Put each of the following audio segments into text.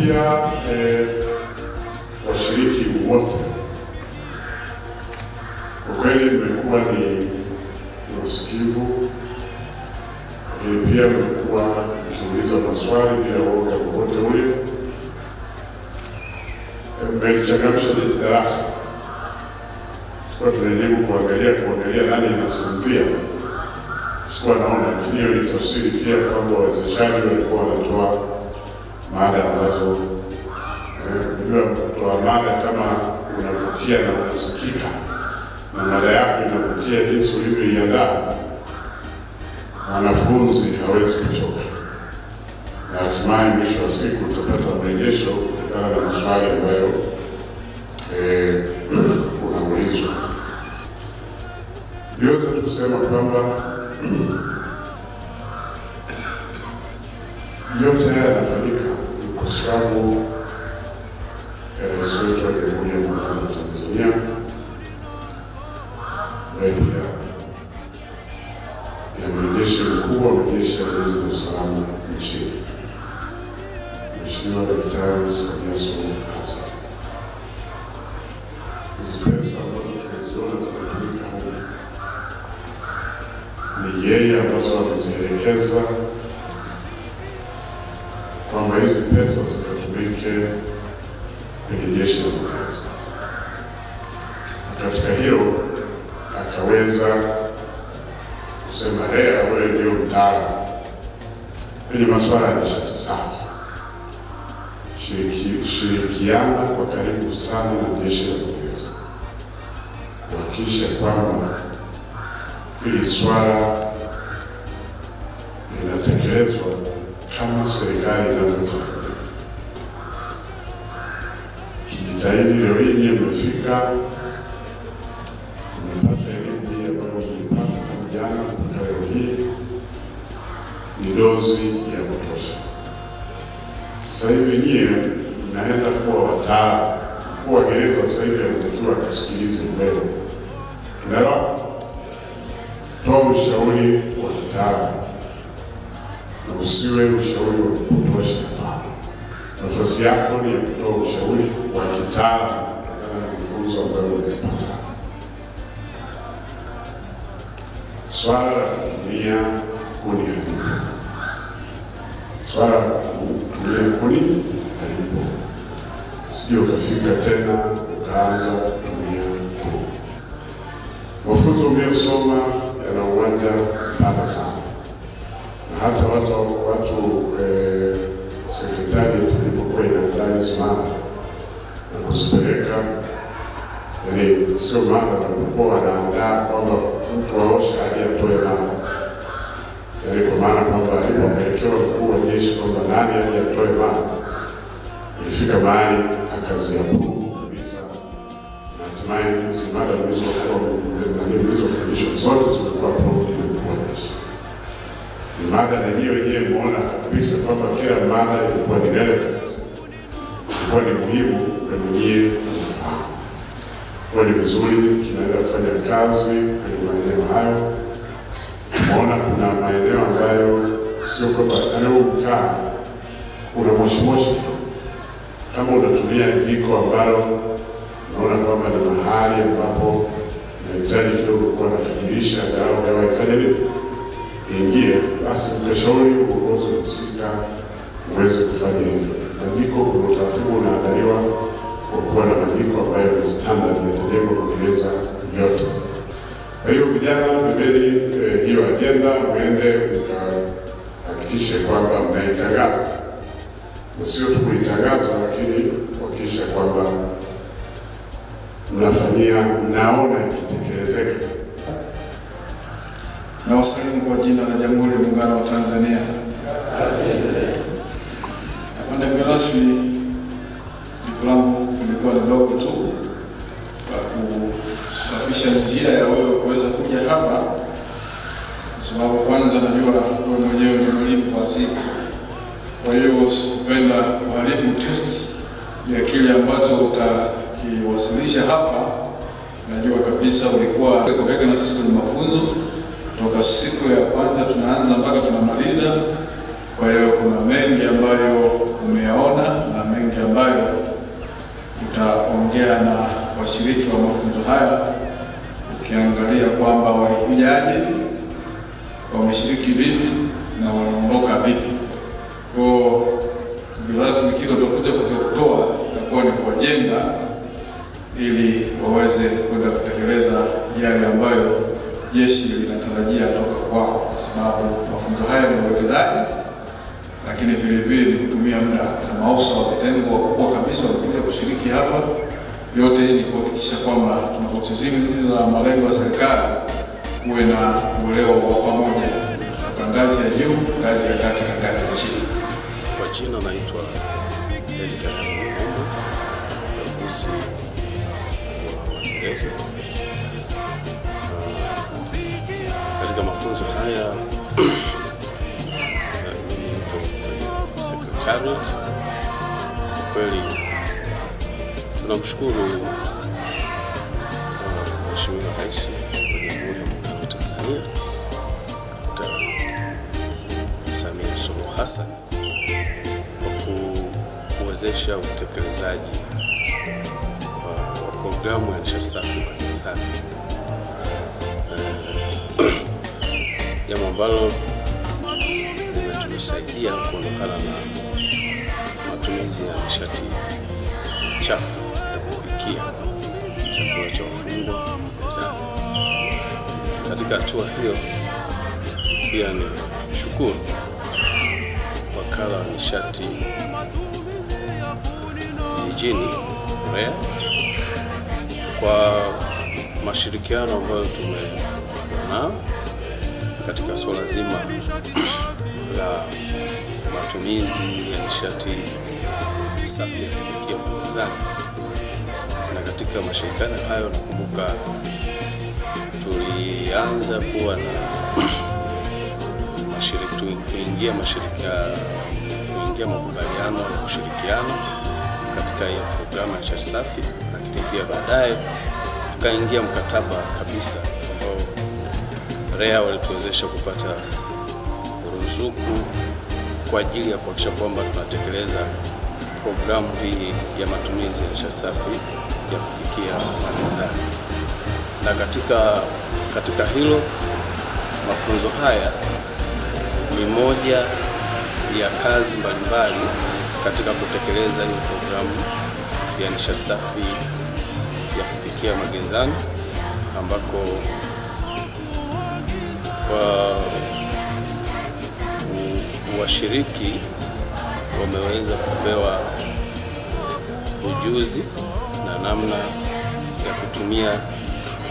pia washiriki wote, kwa kweli mmekuwa ni wasikivu, lakini pia mmekuwa mkiuliza maswali bila woga wowote ule. Mmelichangamsha darasa. Tulikuwa tunajaribu kuangalia nani anasinzia, sikuwa naona, lakini hiyo ni tafsiri pia kwamba wawezeshaji walikuwa wanatoa mada ambazo unajua kutoa mada kama unavutia na unasikika na mada yako inavutia jinsi ulivyoiandaa, wanafunzi hawezi kuchoka, na hatimaye mwisho wa siku utapata mrejesho kutokana na maswali ambayo unaulizwa. Niweza kusema kwamba yote haya yanafanyika kwa sababu ya Rais wetu wa Jamhuri ya Muungano wa Tanzania, ambaye pia ni Amiri Jeshi Mkuu wa Majeshi ya Ulinzi na Usalama nchini, Mheshimiwa Daktari Samia Suluhu Hassan. Hizi pesa ambazo tunaziona zinatumika humu ni yeye ambazo amezielekeza kwamba hizi pesa zikatumike kwenye jeshi la magereza. Katika hilo akaweza kusema, REA wewe ndio mtaalamu kwenye masuala ya nishati safi, shirikiana kwa karibu sana na jeshi la magereza kuhakikisha kwamba hili swala linatekelezwa kama serikali inavyotarajia. Kijitahidi leo hii nyie mmefika, mmepata elimu hii ambayo mlipata tangu jana mpaka leo hii, ni dozi ya kutosha. Sasa hivi nyie mnaenda kuwa wataalamu. Mkuu wa gereza sasa hivi anatakiwa kusikilize wewe. Unaelewa? Toa ushauri wa kitaalamu na usiwe ushauri wa kupotosha. Nafasi yako ni ya kutoa ushauri wa kitaalamu kutokana na mafunzo ambayo umepata. Swala la kutumia kuni halipo. Swala la kutumia kuni halipo. Sio ukafika tena ukaanza kutumia kuni. Mafunzo mliyosoma yana uwanja mpana sana, na hata watu sekretari tulipokuwa inaandaa hizi mada na kuzipeleka, yaani sio mada walipokuwa wanaandaa kwamba mtu aoshe aje atoe mada, yaani kwa maana kwamba alipopelekewa mkuu wa jeshi kwamba nani aje atoe mada, ilifika mahali akaziapprove kabisa, na hatimaye hizi mada mlizofundishwa zote zimekuwa approved na mkuu wa jeshi. Mada na nyinyi wenyewe muona kabisa kwamba kila mada ilikuwa ni relevant, ilikuwa ni muhimu kwa nyinyi kufahamu. Kwa ni vizuri tunaenda kufanya kazi kwenye maeneo hayo. Tumeona kuna maeneo ambayo sio kwamba mkaa una moshi, kama unatumia jiko ambalo unaona kwamba ni mahali ambapo unahitaji kidogo kuwa na kadirisha angalau hewa ifanye nini ingie, basi mkashauri uongozi husika uweze kufanya hivyo. Majiko kuna utaratibu unaandaliwa kwa kuwa na majiko ambayo ni standard yatajengwa kwa magereza yote. Kwa hiyo vijana, bebeni hiyo agenda, mwende mkahakikishe kwamba mnaitangaza, na sio tu kuitangaza, lakini kuhakikisha kwamba mnafanyia, mnaona ikitekelezeka. Na wasalimu kwa jina la Jamhuri ya Muungano wa Tanzania. Afande mgeni rasmi, jukumu langu limekuwa ni dogo tu kwa kusafisha njia ya wewe kuweza kuja hapa, kwa sababu kwanza najua wewe mwenyewe ni mwalimu kwa asili. Kwa hiyo sikupenda kuharibu test ya kile ambacho utakiwasilisha hapa. Najua kabisa ulikuwa kupeka na sisi kwenye mafunzo toka siku ya kwanza tunaanza mpaka tunamaliza. Kwa hiyo kuna mengi ambayo umeyaona na mengi ambayo utaongea na washiriki wa mafunzo haya, ukiangalia kwamba walikujaje, wameshiriki vipi na wanaondoka vipi. Kwa rasmi kile utakuja kutoa itakuwa ni kuwajenga ili waweze kwenda kutekeleza yale ambayo jeshi linatarajia toka kwao, kwa sababu mafunzo haya ni uwekezaji, lakini vile vile ni kutumia muda na maafisa wa vitengo wakubwa kabisa wamekuja kushiriki hapa. Yote hii ni kuhakikisha kwamba tunapotimiza malengo ya serikali kuwe na uelewa wa pamoja kwa ngazi ya juu, ngazi ya kati na ngazi ya chini. Kwa jina naitwa Edgar Mumbo, mkaguzi wa magereza. Katika mafunzo haya mimi niko kwenye secretariat. Kwa kweli tunamshukuru Mheshimiwa Rais wa Jamhuri ya Muungano wa Tanzania Dr. Samia Suluhu Hassan kwa kuwezesha utekelezaji wa programu ya nishati safi magerezani, jambo ambalo limetusaidia kuondokana na matumizi ya nishati chafu ya kupikia chakula cha wafungwa gerezani. Katika hatua hiyo pia ni shukuru wakala wa nishati vijijini REA kwa mashirikiano ambayo tumekuwa nao katika swala zima la matumizi ya nishati safi ya kupikia gerezani. Na katika mashirikiano hayo nakumbuka tulianza kuwa na kuingia makubaliano ya kushirikiana katika hiyo programu ya nishati safi, lakini pia baadaye tukaingia mkataba kabisa ambao REA walituwezesha kupata ruzuku kwa ajili ya kuhakikisha kwamba tunatekeleza programu hii ya matumizi ya nishati safi ya kupikia magerezani. Na katika hilo mafunzo haya ni moja ya kazi mbalimbali katika kutekeleza hiyo programu ya nishati safi ya kupikia magerezani, ambako kwa washiriki wameweza kupewa ujuzi na namna ya kutumia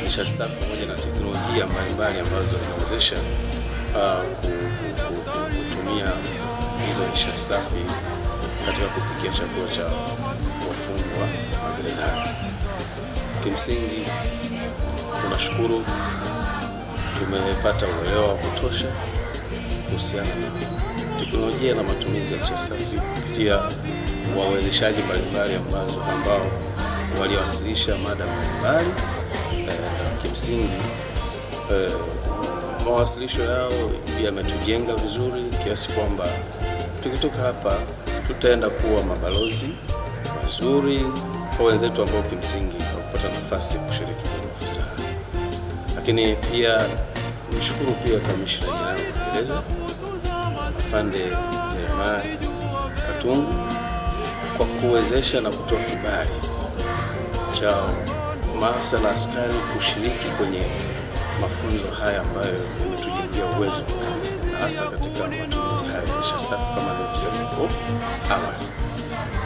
nishati safi pamoja na teknolojia mbalimbali ambazo inawezesha kutumia hizo nishati safi katika kupikia chakula cha wafungwa magerezani. Kimsingi tunashukuru tumepata uelewa wa kutosha kuhusiana na teknolojia na matumizi ya nishati safi kupitia wawezeshaji mbalimbali ambao waliwasilisha mada mbalimbali. Na kimsingi mawasilisho yao yametujenga vizuri kiasi kwamba tukitoka hapa tutaenda kuwa mabalozi wazuri kwa wenzetu ambao kimsingi hawakupata nafasi ya kushiriki kwenye mafunzo haya. Lakini pia nishukuru pia Kamishna Jenerali wa Magereza Afande Jeremiah Katungu kwa kuwezesha na kutoa kibali cha maafisa na askari kushiriki kwenye mafunzo haya ambayo yametujengea uwezo hasa katika matumizi haya ya nishati safi kama nilivyosema hapo awali.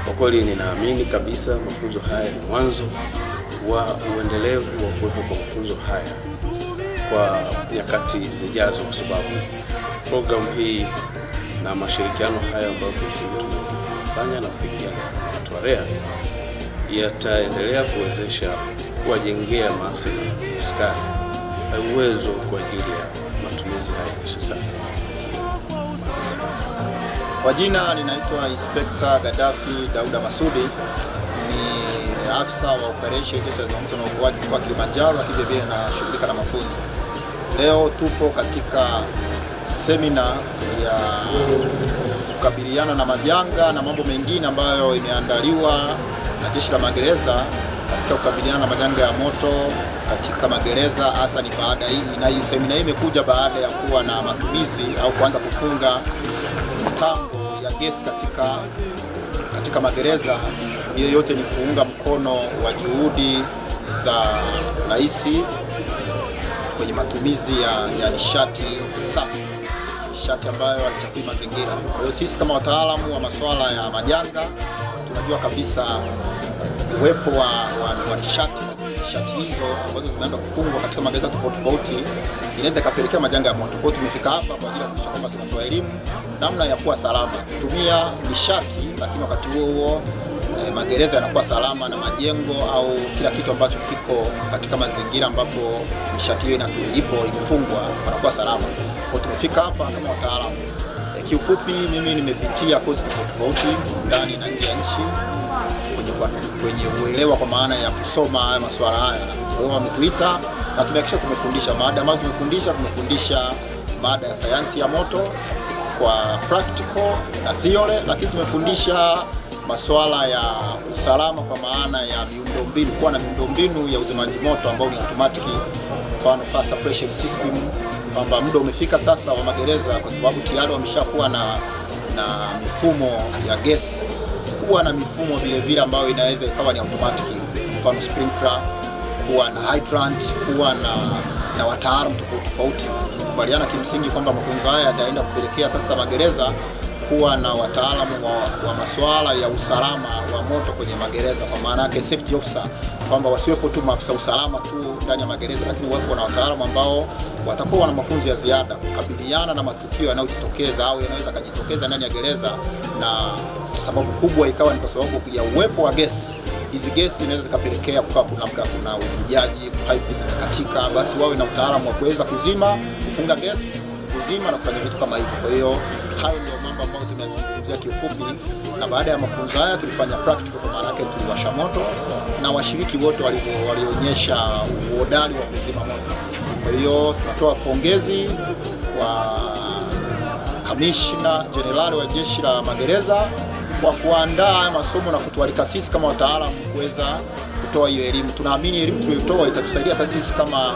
Kwa kweli ninaamini kabisa mafunzo haya ni mwanzo wa uendelevu wa kuwepo kwa mafunzo haya kwa nyakati zijazo, kwa sababu programu hii na mashirikiano haya ambayo kimsingi tumefanya na kuingia na watu wa REA yataendelea kuwezesha kuwajengea maafisa na askari uwezo kwa ajili ya matumizi haya ya nishati safi. Kwa jina ninaitwa Inspector Gaddafi Dauda Masudi, ni afisa wa operation jeshi la zimamoto na uokoaji mkoa wa Kilimanjaro, lakini vile vile nashughulika na mafunzo. Leo tupo katika semina ya kukabiliana na majanga na mambo mengine ambayo imeandaliwa na Jeshi la Magereza katika kukabiliana na majanga ya moto katika magereza, hasa ni baada hii, na hii semina hii imekuja baada ya kuwa na matumizi au kuanza kufunga mitambo ya gesi katika magereza. Hiyo yote ni kuunga mkono wa juhudi za Rais kwenye matumizi ya nishati safi, nishati ambayo haichafui mazingira. Kwa hiyo sisi kama wataalamu wa masuala ya majanga tunajua kabisa uwepo wa nishati hizo ambazo zimeanza kufungwa katika magereza tofauti tofauti inaweza ikapelekea majanga ya moto. Kwa hiyo tumefika hapa kwa ajili ya kuhakikisha kwamba tunatoa elimu namna ya kuwa salama kutumia nishati, lakini wakati huo huo magereza yanakuwa salama na majengo au kila kitu ambacho kiko katika mazingira ambapo nishati hiyo ipo imefungwa panakuwa salama. Kwa tumefika hapa kama wataalamu. Kiufupi mimi nimepitia kozi tofauti ndani na nje ya nchi kwenye uelewa kwa maana ya kusoma haya masuala haya. Kwa hiyo wametuita na tumehakikisha tumefundisha mada ambazo tumefundisha mada ya sayansi ya moto kwa practical na theory, lakini tumefundisha masuala ya usalama kwa maana ya miundombinu, kuwa na miundombinu ya uzimaji moto ambao ni automatic, mfano fire suppression system, kwamba muda umefika sasa wa magereza kwa sababu tayari wameshakuwa na mifumo ya gesi, kuwa na mifumo vile vile ambayo inaweza ikawa ni automatic, mfano sprinkler, kuwa na hydrant, kuwa na wataalamu tofauti tofauti. Tumekubaliana kimsingi kwamba mafunzo haya yataenda kupelekea sasa magereza kuwa na wataalamu wa masuala ya usalama wa moto kwenye magereza, kwa maana yake safety officer, kwamba wasiwepo tu maafisa usalama tu ndani ya magereza, lakini wapo na wataalamu ambao watakuwa na mafunzo ya ziada kukabiliana na matukio yanayojitokeza au yanaweza kujitokeza ndani ya gereza. Na sababu kubwa ikawa ni kwa sababu ya uwepo wa gesi. Hizi gesi zinaweza zikapelekea kukawa kuna muda kuna uvujaji, pipe zimekatika, basi wawe na utaalamu wa kuweza kuzima, kufunga gesi, kuzima na kufanya vitu kama hivyo. Kwa hiyo hayo ndio mambo ambayo tumeyazungumzia kiufupi, na baada ya mafunzo haya tulifanya practical, kwa maana yake tuliwasha moto na washiriki wote walionyesha uhodari wa kuzima moto. Kwa hiyo tunatoa pongezi kwa Kamishna Jenerali wa Jeshi la Magereza kwa kuandaa masomo na kutualika sisi kama wataalamu kuweza kutoa hiyo elimu. Tunaamini elimu tuliyotoa itatusaidia hata sisi kama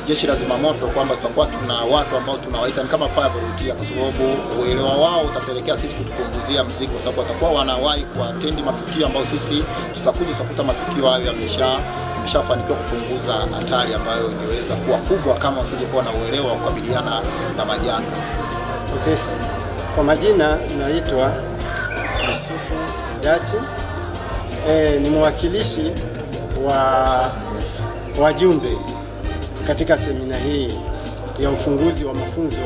Jeshi la Zimamoto, kwamba tutakuwa tuna watu ambao tunawaita ni kama fire volunteer, kwa sababu uelewa wao utapelekea sisi kutupunguzia mzigo, kwa sababu watakuwa wanawahi kuattend matukio ambayo sisi tutakuja tutakuta matukio hayo yameshafanikiwa kupunguza hatari ambayo ingeweza kuwa kubwa kama usingekuwa na uelewa wa kukabiliana na majanga. Okay. Kwa majina naitwa Yusufu Dachi. Ni mwakilishi wa wajumbe katika semina hii ya ufunguzi wa mafunzo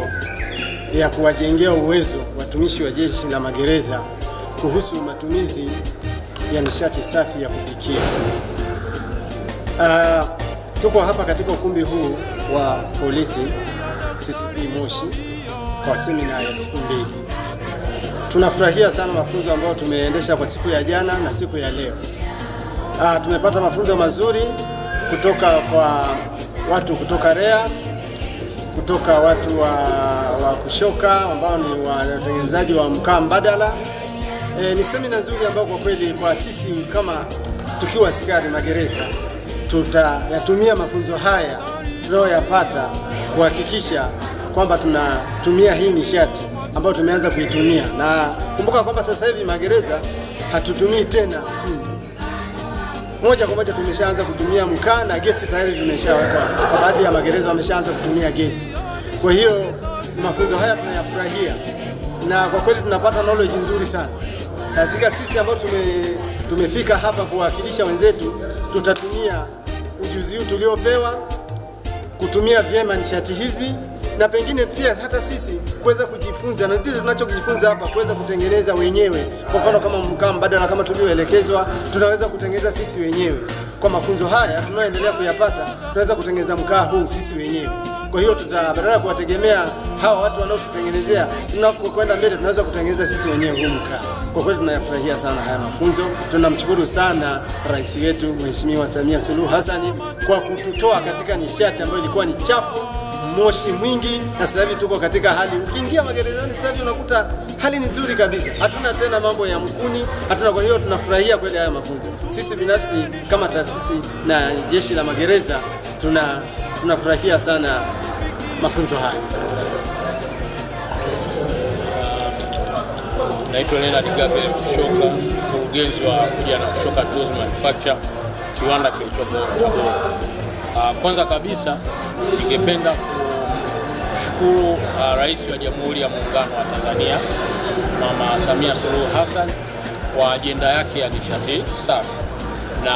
ya kuwajengea uwezo watumishi wa jeshi la magereza kuhusu matumizi ya nishati safi ya kupikia. Tuko hapa katika ukumbi huu wa polisi CCP Moshi kwa semina ya siku mbili. Tunafurahia sana mafunzo ambayo tumeendesha kwa siku ya jana na siku ya leo. Tumepata mafunzo mazuri kutoka kwa watu kutoka REA, kutoka watu wa kushoka ambao ni watengenezaji wa mkaa mbadala. Ni semina nzuri ambayo kwa kweli kwa sisi kama tukiwa askari magereza tutayatumia mafunzo haya tunayoyapata kuhakikisha kwamba tunatumia hii nishati ambayo tumeanza kuitumia. Na kumbuka kwamba sasa hivi magereza hatutumii tena kuni. Moja kwa moja tumeshaanza kutumia mkaa na gesi tayari zimeshawekwa. Kwa baadhi ya magereza wameshaanza kutumia gesi. Kwa hiyo mafunzo haya tunayafurahia na kwa kweli tunapata knowledge nzuri sana. Katika sisi ambao tumefika hapa kuwakilisha wenzetu, tutatumia ujuzi huu tuliopewa kutumia vyema nishati hizi, na pengine pia hata sisi kuweza kujifunza, na ndicho tunachokijifunza hapa, kuweza kutengeneza wenyewe. Kwa mfano kama mkaa mbadala kama tulioelekezwa, tunaweza kutengeneza sisi wenyewe. Kwa mafunzo haya tunayoendelea kuyapata, tunaweza kutengeneza mkaa huu sisi wenyewe. Kwa hiyo badala kuwategemea hawa watu wanaotutengenezea, tunapokwenda mbele tunaweza kutengeneza sisi wenyewe huu mkaa. Kwa kweli tunayafurahia sana haya mafunzo. Tunamshukuru sana rais wetu Mheshimiwa Samia Suluhu Hassan kwa kututoa katika nishati ambayo ilikuwa ni chafu, moshi mwingi, na sasa hivi tuko katika hali, ukiingia magerezani sasa hivi unakuta hali ni nzuri kabisa, hatuna tena mambo ya mkuni, hatuna. Kwa hiyo tunafurahia kweli haya mafunzo. Sisi binafsi kama taasisi na jeshi la magereza tunafurahia sana mafunzo haya. Naitwa Leonard Gabriel Kushoka, mkurugenzi wa Kuja na Kushoka Tools Manufacture, kiwanda kilichopo Tabora. Kwanza kabisa ningependa kumshukuru Rais wa Jamhuri ya Muungano wa Tanzania Mama Samia Suluhu Hassan kwa ajenda yake ya nishati safi. Na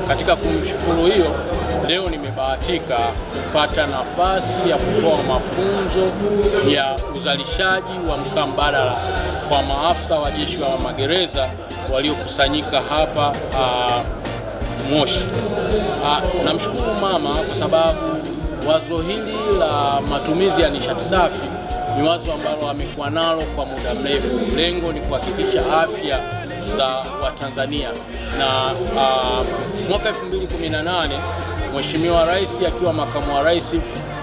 katika kumshukuru hiyo, leo nimebahatika kupata nafasi ya kutoa mafunzo ya uzalishaji wa mkaa mbadala kwa maafisa wa jeshi wa magereza waliokusanyika hapa Moshi. Namshukuru mama kwa sababu wazo hili la matumizi ya nishati safi ni wazo ambalo amekuwa nalo kwa muda mrefu. Lengo ni kuhakikisha afya za Watanzania. Na mwaka 2018 Mheshimiwa Rais akiwa makamu wa Rais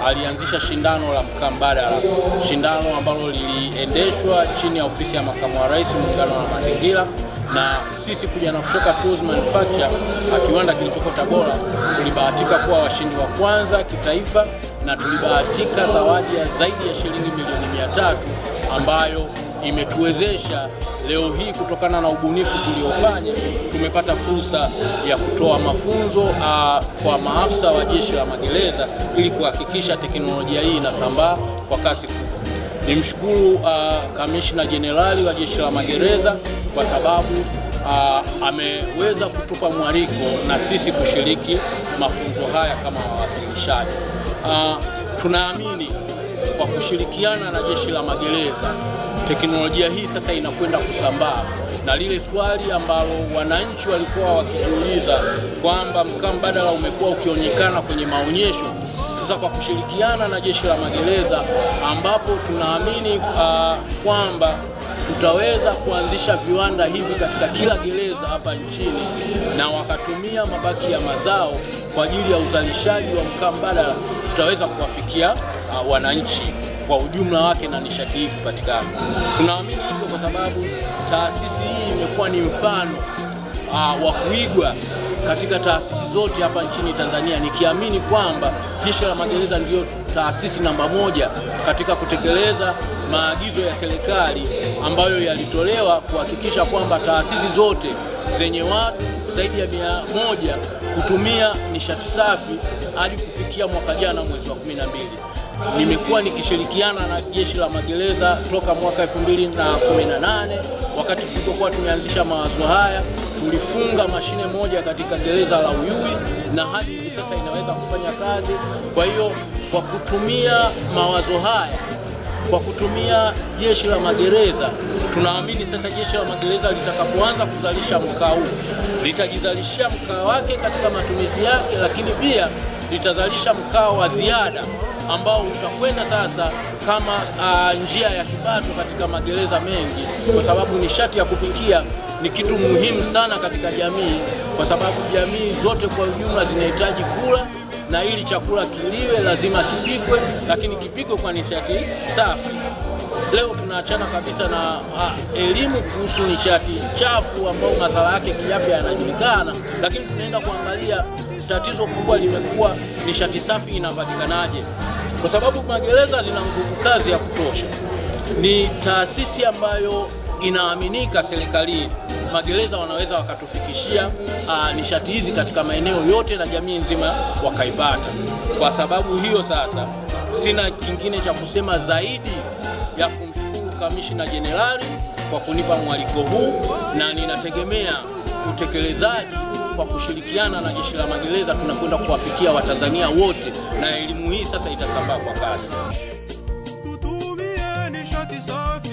alianzisha shindano la mkaa mbadala, shindano ambalo liliendeshwa chini ya ofisi ya makamu wa Rais, Muungano wa Mazingira, na sisi Kuja na Kushoka Tools Manufacture, kiwanda kilichoko Tabora, tulibahatika kuwa washindi wa kwanza kitaifa, na tulibahatika zawadi ya zaidi ya shilingi milioni 300 ambayo imetuwezesha leo hii kutokana na ubunifu tuliofanya tumepata fursa ya kutoa mafunzo kwa maafisa wa jeshi la magereza ili kuhakikisha teknolojia hii inasambaa kwa kasi kubwa. Nimshukuru Kamishna Jenerali wa jeshi la magereza kwa sababu ameweza kutupa mwaliko na sisi kushiriki mafunzo haya kama wawasilishaji. Tunaamini kwa kushirikiana na jeshi la magereza teknolojia hii sasa inakwenda kusambaa, na lile swali ambalo wananchi walikuwa wakijiuliza kwamba mkaa mbadala umekuwa ukionekana kwenye maonyesho, sasa kwa kushirikiana na jeshi la magereza ambapo tunaamini kwamba tutaweza kuanzisha viwanda hivi katika kila gereza hapa nchini na wakatumia mabaki ya mazao kwa ajili ya uzalishaji wa mkaa mbadala, tutaweza kuwafikia wananchi kwa ujumla wake na nishati hii kupatikana. Tunaamini hivyo kwa sababu taasisi hii imekuwa ni mfano wa kuigwa katika taasisi zote hapa nchini Tanzania, nikiamini kwamba jeshi la magereza ndio taasisi namba 1 katika kutekeleza maagizo ya serikali ambayo yalitolewa kuhakikisha kwamba taasisi zote zenye watu zaidi ya 100 kutumia nishati safi hadi kufikia mwaka jana mwezi wa 12. Nimekuwa nikishirikiana na jeshi la magereza toka mwaka 2018 wakati tulipokuwa tumeanzisha mawazo haya. Tulifunga mashine moja katika gereza la Uyui na hadi hivi sasa inaweza kufanya kazi. Kwa hiyo kwa kutumia mawazo haya, kwa kutumia jeshi la magereza, tunaamini sasa jeshi la magereza litakapoanza kuzalisha mkaa huu litajizalishia mkaa wake katika matumizi yake, lakini pia litazalisha mkaa wa ziada ambao utakwenda sasa kama njia ya kipato katika magereza mengi, kwa sababu nishati ya kupikia ni kitu muhimu sana katika jamii, kwa sababu jamii zote kwa ujumla zinahitaji kula, na ili chakula kiliwe lazima kipikwe, lakini kipikwe kwa nishati safi. Leo tunaachana kabisa na elimu kuhusu nishati chafu ambao madhara yake kiafya yanajulikana, lakini tunaenda kuangalia tatizo kubwa limekuwa nishati safi inapatikanaje, kwa sababu magereza zina nguvu kazi ya kutosha. Ni taasisi ambayo inaaminika serikalini. Magereza wanaweza wakatufikishia nishati hizi katika maeneo yote na jamii nzima wakaipata. Kwa sababu hiyo sasa sina kingine cha kusema zaidi ya kumshukuru Kamishna Jenerali kwa kunipa mwaliko huu, na ninategemea utekelezaji kwa kushirikiana na jeshi la magereza tunakwenda kuwafikia Watanzania wote, na elimu hii sasa itasambaa kwa kasi. Tutumie nishati safi.